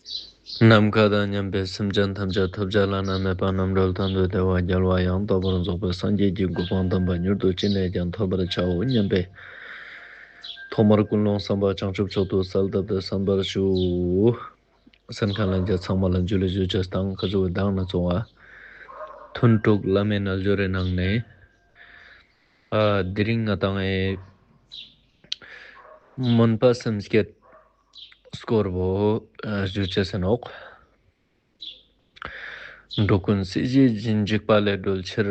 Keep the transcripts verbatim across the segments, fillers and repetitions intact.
ནམ་མཁའ་དང་མཉམ་པའི་སེམས་ཅན་ཐམས་ཅད་ཐོབ་བྱ་བླ་ན་མེད་པ་རྣམ་གྲོལ་དོན་དུ་བདེ་བ་རྒྱལ་བ་ཡང་དག་པར་རྫོགས་པའི་སངས་རྒྱས་ཀྱི་གོ་འཕང་དམ་པ་མྱུར་དུ་ཅི་ནས་ཀྱང་ཐོབ་པར་བྱའོ་སྙམ་པའི་ཐོག་མར་ཀུན་སློང་བསམ་པ་བྱང་ཆུབ་མཆོག་ཏུ་གསལ་བཏབ་སྟེ་གསན་པར་ཞུ། གསན་མཁན་ལྷན་རྒྱས་ཚང་མ་ལ་འཇུ་ལེ་ཞུ་ཅེས་དང་། ཁ་ཟུག་གི་མདང་ནེ་ཚོགས་པ་ཐུན་དྲུག་བླ་མའི་རྣལ་འབྱོར་རི་ནང་ནེ། ཨ་དེ་རིང་ང་དང་ངི་སྨོན་པ་སེམས་བསྐྱེད་སྐོར་བོ་ཨ་ཞུ་ཅེས་ཨིན་ནོག། འགྲོ་ཀུན་སྲིད་ཞིའི་འཇིགས་པ་ལས་སྒྲོལ་ཕྱིར།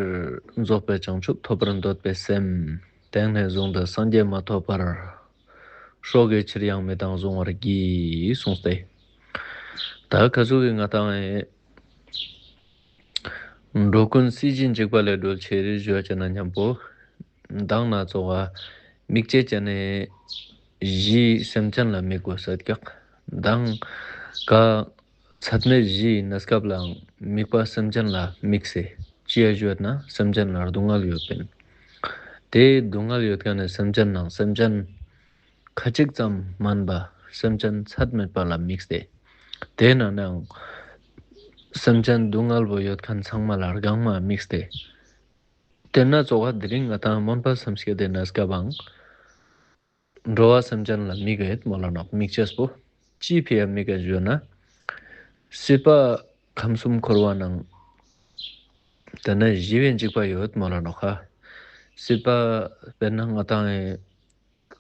རྫོགས་པའི་བྱང་ཆུབ་ཐོབ་པར་འདོད་པའི་སེམས། དེང་ནས་བཟུང་སྟེ་སངས་རྒྱས་མ་ཐོབ་བར། སྲོག་གི་ཕྱིར་ཡང་མི་གཏང་གཟུང་བར་བགྱི། གསུངས་ཏེ། ད་ཁ་ཟུག་གི་ང་དང་ངི་འགྲོ་ཀུན་སྲིད་ཞིའི་འཇིགས་པ་ལས་སྒྲོལ་ཕྱིར་ཞུ་བ་ཅིག་ན་མཉམ་པོ། མདང་ནེ་ཚོགས་པ་དམིགས་བཅས་ཅན་ནི་གཞི་སེམས་ཅན་ལ་དམིགས་དགོས་ས་ཀྱག། མདང་ཀ་ཚད་མེད་བཞིའི་གནས་སྐབས་ལའང་དམིགས་པ་སེམས་ཅན་ལ་དམིགས་སེ། ཅི་ཡ་ཞུ་ན་སེམས་ཅན་ལ་སྡུག་བསྔལ་ཡོད་པིན། དེ་སྡུག་བསྔལ་ཡོད་མཁན་ནི་སེམས་ཅན་ནང་སེམས་ཅན་ཁ་ཅིག་ཙམ་མན་པ་སེམས་ཅན་ཚད་མེད་པ་ལ་དམིགས་ཏེ། དེ་ནང་ནའང་སེམས་ཅན་སྡུག་བསྔལ་བོ་ཡོད་མཁན་ཚང་མ་ལ་གང་མ་དམིགས་ཏེ། དེ་ནེ་ཚོགས་པ་དེ་རིང་ང་དང་སྨོན་པ་སེམས་བསྐྱེད་དེ་གནས་སྐབས་ཨང་འགྲོ་བ་སེམས་ཅན་ལ་དམིགས་ཡོད་མོལ་ལ་ནོག། དམིགས་ཅེས་པོ་ཅི་ཕི་ཡ་དམིགས་ཀ་ཞུ་ན། སྲིད་པ་ཁམས་གསུམ་འཁོར་བ་ནང་དེ་ནེ་ཞི་བའི་འཇིགས་པ་ཡོད་མོལ་ལ་ནོག་ཧ། སྲིད་པ་དཔེར་ན་ང་དང་ངི་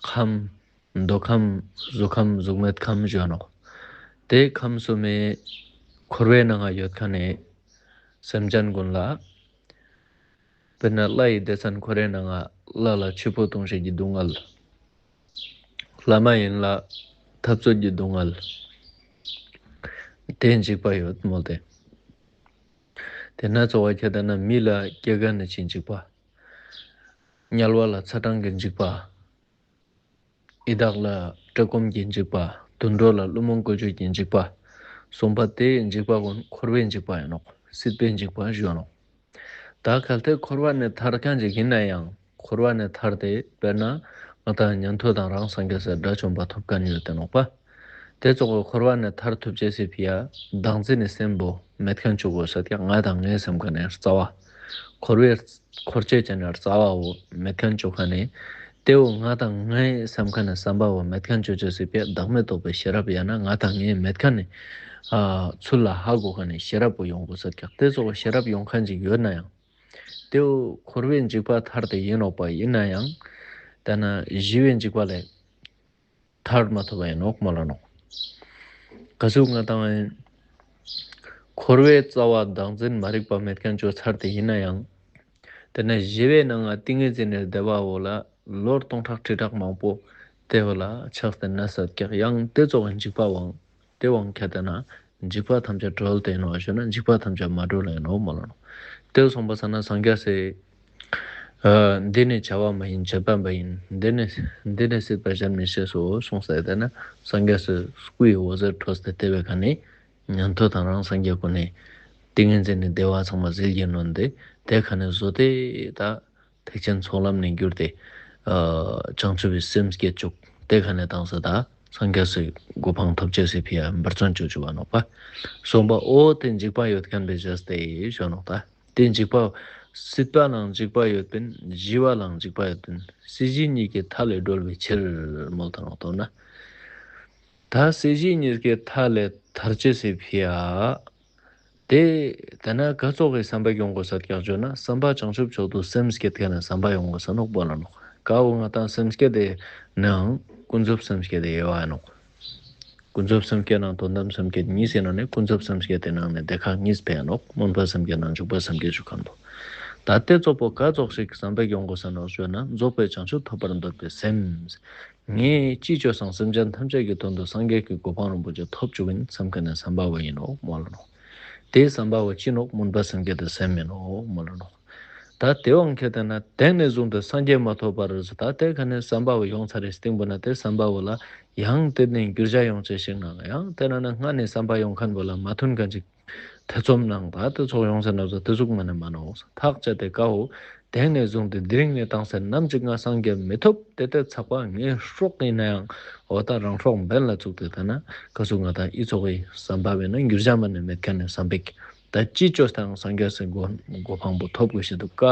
ཁམས། མདོ་ཁམས། གཟུགས་ཁམས། གཟུགས་མེད་ཁམས་ཞུ་ནོག། དེ་ཁམས་གསུམ་མི་འཁོར་བའི་ནང་ང་ཡོད་མཁན་ནི་སེམས་ཅན་ཀུན་ལ། དཔེར་ན་ལྷ་ཡི་སྡེ་ཚན་འཁོར་བའི་ནང་ང་ལྷ་ལ་ཆུ་བོ་འཐུང་ཤེས་ཀྱི་སྡུག་བསྔལ། ལྷ་མ་ཡིན་ལ་འཐབ་རྩོད་ཀྱི་སྡུག་བསྔལ། དེ་འཇིགས་པ་ཡོད་མོལ་ཏེ། དེ་ནེ་ཚོགས་པ་ཁྱེད་ལྟ་ན་མི་ལ་སྐྱེ་རྒ་ན་འཆིའི་འཇིགས་པ། དམྱལ་བ་ལ་ཚ་གྲང་གི་འཇིགས་པ། ཡི་དྭགས་ལ་བཀྲེས་སྐོམ་གྱི་འཇིགས་པ། དུད་འགྲོ་ལ་བླུན་རྨོངས་བཀོལ་སྤྱོད་ཀྱི་འཇིགས་པ། གསུམ་པ་དེའི་འཇིགས་པ་ཀུན་འཁོར་བའི་འཇིགས་པ་ཨིན་ནོག། སྲིད་པའི་འཇིགས་པ་ཞུ་ནོག། ད་གལ་ཏེ་འཁོར་བ་ནེ་ཐར་མཁན་ཅིག་ཨིན་ན་ཡང་འཁོར་བ་ནེ་ཐར་ཏེ་དཔེར་ན་ང་དང་ཉན་ཐོས་དང་རང་སངས་རྒྱས་སི་དགྲ་བཅོམ་པ་ཐོབ་མཁན་ཡོད་དེ་ནོག་པ། དེ་ཚོགས་པོ་འཁོར་བ་ནེ་ཐར་ཐུབ་ཅེས་སི་ཕི་ཡ་བདག་འཛིན་ནི་སེམས་པོ་མེད་མཁན་ཅོ་དགོས་ས་ཀྱག། ང་དང་ངའི་སེམས་ཁ་ནེ་རྩ་བ། འཁོར་བའི་འཁོར་ཅེས་ཅན་ནི་རྩ་བ་བོ་མེད་མཁན་ཅོ་མཁན་ནི། དེ་བོ་ང་དང་ངའི་སེམས་ཁ་ནེ་བསམ་པ་བོ་མེད་མཁན་ཅོ་ཅེས་སི་ཕི་ཡ་བདག་མེད་རྟོགས་པའི་ཤེས་རབ་ཡང་ན་ང་དང་ངའི་མེད་མཁན་ནི་ཨ་ཚུལ་ལ་ཧ་གོ་མཁན་ནི་ཤེས་རབ་བོ་ཡོང་དགོས་ས་ཀྱག། དེ་ཚོགས་པོ་ཤེས་རབ་ཡོང་མཁན་ཅིག་ཡོད་ན་ཡང་། དེ་བོ་འཁོར་བའི་འཇིགས་པ་ཐར་ཏེ་ཨིན་ནོག་པ། ཨིན་ན་ཡང་དེ་ནེ་ཞི་བའི་འཇིགས་པ་ལས་ཐར་མ་ཐུབ་པ་ཨིན་ནོག་མོལ་ལ་ནོག། ག་ཟུག་ང་དང་ངི་འཁོར་བའི་རྩ་བ་བདག་འཛིན་མ་རིག་པ་མེད་མཁན་ཅོ་ཚར་ཏེ་ཨིན་ན་ཡང་། དེ་ནེ་ཞི་བའི་ནང་ང་ཏིང་ངེ་འཛིན་ནི་བདེ་བ་བོ་ལ་ལོ་སྟོང་ཕྲག་ཁྲི་ཕྲག་མང་པོ་དེ་བོ་ལ་ཆགས་ཏེ་གནས་ས་ཀྱག། ཡང་དེ་ཚོགས་པོའི་འཇིགས་པ་བོའང་དེ་བོའང་ཁྱེད་ལྟ་ན་འཇིགས་པ་ཐམས་ཅད་གྲོལ་ཏེ་ཨིན་ནོག་ཞུ་ན་འཇིགས་པ་ཐམས་ཅད་མ་གྲོལ་ཨིན་ནོག་མོལ་ལ་ནོག། དེ་བོ་སོང་པ་སང་ན་སངས་རྒྱས་སི་ཨ་འདི་ནི་བྱ་བ་མ་ཡིན་བྱེད་པ་མ་ཡིན། འདི་ནི་འདི་ནི་སྲིད་པ་གཞན་མི་ཤེས་སོ་གསུངས་ཏེ་དེ་ནེ་སངས་རྒྱས་སི་སྐུའི་འོད་ཟེར་འཕྲོས་ཏེ་དེ་བོའི་ཁ་ནེ་ཉན་ཐོས་དང་རང་སངས་རྒྱས་ཀུན་ནི་ཏིང་ངེ་འཛིན་ནི་བདེ་བ་ཚང་མ་ཟིལ་གྱིས་གནོན་ཏེ་དེ་ཁ་ནེ་བཟོད་དེ་ད་ཐེག་ཆེན་ཚོགས་ལམ་ནི་བསྒྱུར་ཏེ་ཨ་བྱང་ཆུབ་པའི་སེམས་བསྐྱེད་བཅུག། དེ་ཁ་ནེ་དང་ས་ད་སངས་རྒྱས་སི་གོ་འཕང་ཐོབ་ཅེས་སི་ཕི་ཡ་འབད་བརྩོན་ཅོ་ཅུག་པ་ནོག་པ། གསུམ་པ་འོ་དེ་འཇིགས་པ་ཡོད་མཁན་བོའི་བཞག་སྟེ་ཞུ་ནོག་ད། དེ་འཇིགས་པ་སྲིད་པ་ནང་འཇིགས་པ་ཡོད་པིན། ཞི་བ་ལའང་འཇིགས་པ་ཡོད་པིན། སྲིད་ཞི་གཉིས་ཀྱི་མཐའ་ལས་སྒྲོལ་བའི་ཕྱིར་མོལ་ཏེ་ནོག་ཏོ་ན། ད་སྲིད་ཞི་གཉིས་ཀྱི་མཐའ་ལས་ཐར་ཅེས་སི་ཕི་ཡ། དེ་དེ་ནེ་ག་ཙོགས་སི་བསམ་པ་ཡོང་དགོས་ས་ཀྱག་ཞུ་ན་བསམ་པ་བྱང་ཆུབ་མཆོག་ཏུ་སེམས་བསྐྱེད་མཁན་ནི་བསམ་པ་ཡོང་དགོས་ས་ནོག་པ་ལ་ནོག། ཀ་བོ་ང་དང་སེམས་བསྐྱེད་དེ་ནང་ཀུན་རྫོབ་སེམས་བསྐྱེད་དེ་ཡོད་པ་ནོག། ཀུན་རྫོབ་སེམས་བསྐྱེད་ནང་དོན་དམ་སེམས་བསྐྱེད་གཉིས་ཟེར་ན་ནི་ཀུན་རྫོབ་སེམས་བསྐྱེད་དེ་ནང་ནེ་དེ་ཁ་གཉིས་ཕེ་ཡ་ནོག། སྨོན་པ་སེམས་བསྐྱེད་དང་འཇུག་པ་སེམས་བསྐྱེད་ཞུ་མཁན་པོ། ད་དེ་ཙོགས་པོ་ག་ཙོགས་ཤིག་བསམ་པ་ཡོང་དགོས་ས་ནོག་ཞུ་ན་རྫོགས་པའི་བྱང་ཆུབ་ཐོབ་པར་འདོད་པའི་སེམས། ངས་ཅི་ཅོས་སང་སེམས་ཅན་ཐམས་ཅད་ཀྱི་དོན་དུ་སངས་རྒྱས་ཀྱི་གོ་འཕང་རིན་པོ་ཆེ་ཐོབ་ཅུག་ཨིན་བསམ་མཁན་ནི་བསམ་པ་བོ་ཨིན་ནོག་མོལ་ལ་ནོག། དེ་བསམ་པ་བོ་ཅི་ནོག། སྨོན་པ་སེམས་བསྐྱེད་དེ་སེམས་ཨིན་ནོག་མོལ་ལ་ནོག། ད་དེ་བོའང་ཁྱེད་ལྟ་ན་དེང་ནས་བཟུང་སྟེ་སངས་རྒྱས་མ་ཐོབ་བར་ད་དེ་ཁ་ནེ་བསམ་པ་བོ་ཡོང་ཚར་རེ་སྟིང་པོ་ན་དེ་བསམ་པ་བོ་ལ་ཡང་དེ་ནེ་འགྱུར་བ་ཡོང་ཅེས་ཤིག་ནང་ཡང་དེ་ན་ན་སྔ་ནེ་བསམ་པ་ཡོང་མཁན་བོ་ལ་མ་མཐུན་མཁན་ཅིག་ཐེ་ཚོམ་ནང་ད་དེ་ཚོགས་ཡོང་ས་ན་བཟོ་དེ་ཟུག་མ་ནེ་མ་ནོག། ཐག་བཅད་དེ་ཀ་བོ་ དེང་ནས་བཟུང་སྟེ་འདི་རིང་ནས་བཏང་སྟེ་ནམ་ཞིག་ང་སངས་རྒྱས་མི་ཐོབ་དེ་ལྟའི་ཚགས་པ་ངའི་སྲོག་ཡིན་ན་ཡང་འོ་ད་རང་སྲོག་འབེན་ལ་བཙུགས་ཏེ་ད་ན་ཁ་སུ་ང་ད་ཨི་ཙོགས་སི་བསམ་པ་བས་ན་འགྱུར་བྱ་མ་ནས་མེད་མཁན་ནི་བསམ་པ་ཞིག་ད་ཅི་བཅོས་ཏེ་ཡང་སངས་རྒྱས་སི་གོ་གོ་འཕང་པོ་ཐོབ་དགོས་ཤེས་འདུག་ག་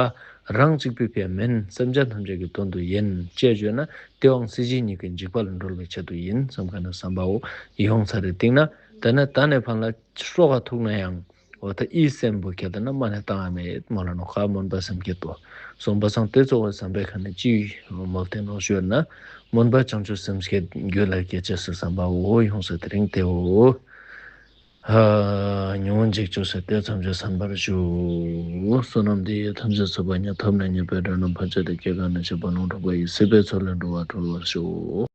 རང་གཅིག་པུའི་ཕིའ་མིན་སེམས་ཅན་ཐམས་ཅད་ཀྱི་དོན་དུ་ཡིན་ཅེས་བརྗོད་ན་དེའང་སྲིད་ཞིའི་ཉིད་ཀྱི་འཇིགས་པ་ལས་སྒྲོལ་བའི་ཆེད་དུ་ཡིན་བསམ་མཁན་ནི་བསམ་པ་བོ་ཡོང་ཚར་རེ་སྟིང་ན་ད་ནི་ད་ནས་ཕན་ལ་སྲོག་ག་ཐུག་ན་ཡང་འོ་ད་ཨི་སེམས་པོ་ཁྱེར་ཏེ་ན་མ་ནས་བཏང་ཡ་མེད་མོལ་ལ་ནོག་ཁ་སྨོན་པ་སེམས་བསྐྱེད་དོ། སོང་པ་སང་དེ་ཙོགས་སི་བསམ་པའི་ཁ་ནས་ཅི་མོལ་ཏེ་ནོག་ཞུ་ན་སྨོན་པ་བྱང་ཆུབ་སེམས་བསྐྱེད་རྒྱུད་ལ་སྐྱེ་ཅེས་སི་བསམ་པ་བོ་ཡོང་ས་དེ་རིང་དེའོ། ཨ་ཉོན་མོངས་འཇིགས་བཅོས་སེ་དེ་ཐམས་ཅད་སམ་པར་ཞུ། བསོད་ནམས་འདི་ཡིས་ཐམས་ཅད་གཟིགས་པ་ཉིད། ཐོབ་ནས་ཉེས་པའི་དགྲ་རྣམས་ཕམ་བྱས་ཏེ། སྐྱེ་རྒ་ན་འཆིའི་རྦ་ཀློང་འཁྲུགས་པ་ཡི། སྲིད་པའི་མཚོ་ལས་འགྲོ་བ་སྒྲོལ་བར་ཤོག།